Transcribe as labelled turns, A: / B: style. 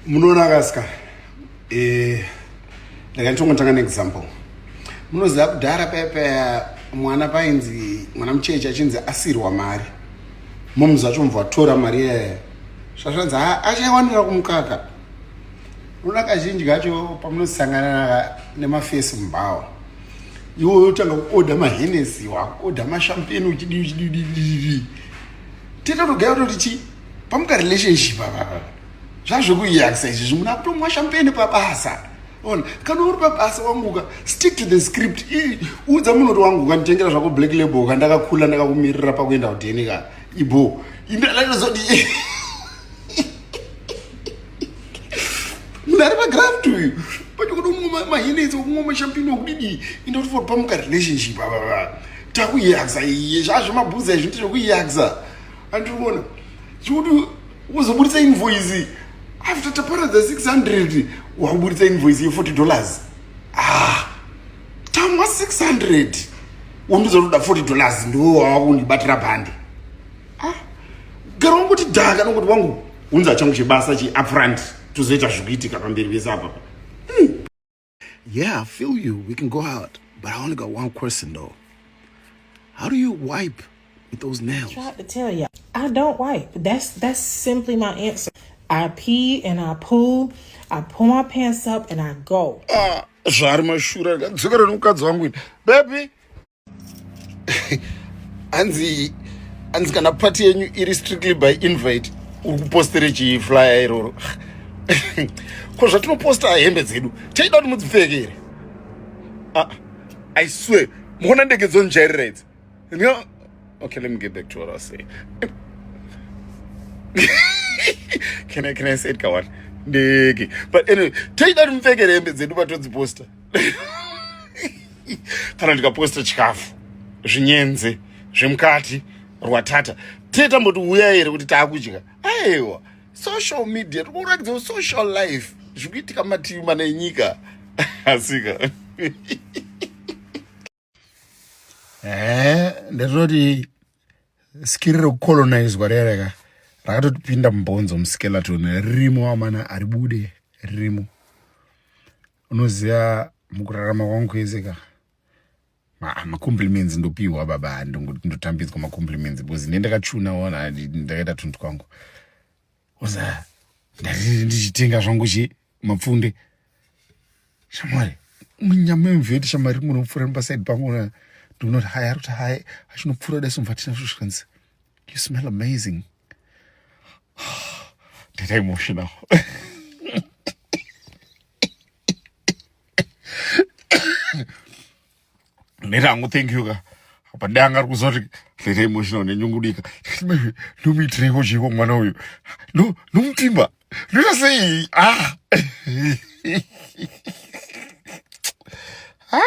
A: Munoona kasikana, eh, ndakanditongotanga neexample. Munoziva kudhara paya paya mwana painzi mwana mucheche achinzi asirwa mari, momuzi wacho mubva watora mari iyaya, zvazvanzi achaiwanira kumukaka. Unoona kazhinji kacho pamunosangana nemafesi mubhawa, iwe wotanga kuodha mahenesi, wakuodha mashampeni, uchidii uchidii uchidii, tete togaya kutoti chii pamuka relationship apa zvazvekuyakisa izvi zvimwe akutomwa champagne pabasa ona kana uri pabasa wanguka stick to the script. Udza munhu kuti wanguka nditengera zvako black label ka, ndakakula ndakakumirira pakuenda kudheni ka ibo indalatozoti munhu ari pagraft uyu pachokuti umwe mahinetsi okumwa mashampini okudidi inda kuti for pamuka relationship apa takuyakisa iye zvazvemabhuza izvi ndezvekuyakisa. Andiri kuona chikuti wozoburitsa invoice after taparadza 600, wakuburitsa invoice ye$40. Ah, tamwa 600, undizotoda $40, ndiwo wawakundibatira bhandi. Ah, gara wangoti dhaka nokuti wangu unza changu chebasa chi upfront, tozoita zvikuitika pamberi pese apa.
B: Yeah, I feel you. We can go out. But I only got one question though. How do you wipe with those nails?
C: I tried to tell you, I don't wipe. That's simply my answer. I pee and I poo. I pull my pants up and I go.
A: Ah, zvari mashura ndadzokera nomukadzi wangu ini. Baby. Hanzi kana party yenyu iri strictly by invite, uri kupostere chiflyer iroro? Ko zvatinoposta hembe dzedu, taida kuti mudzipfeke here? Ah, I swear muona ndege dzonjairira idzi. No. Okay, let me get back to what I was saying. Can I say it kawani ndege? But anyway, taida kuti mupfekere hembe dzedu patodziposta? Kana ndikaposta chikafu, zvinyenze zvemukati rwatata, tetamboti uya here kuti taakudya? Aiwa, social media tikuratidza social life, zvikuitika mativi mana enyika. Asika
B: Ndinoti skiri rekucolonizwa rereka rakatotipinda mubhonzo, muskeleton ririmo amana, haribude, ririmo. Unoziva, mukurarama kwangu kwese ka, macompliments ndopiwa baba, ndotambidzwa macompliments because ne ndakachuna ona ndakaita tunhu twangu. Oza ndati ndichitenga zvangu chi mapfunde, shamwari, munyama yemuvheti, shamwari, munopfuura nepaside pangu, ndinoti hai, ari kuti hai, achinopfuura dai somva tina zvisvikanzi, "You smell amazing." Ndaita emotional.
A: Ndeti hangu thank you ka, apa danga ari kuzoti ndaita emotional nenyungudika. Ndomuitireiko chiko mwana uyu? Ndomutimba, ndoita sei? Ah ah.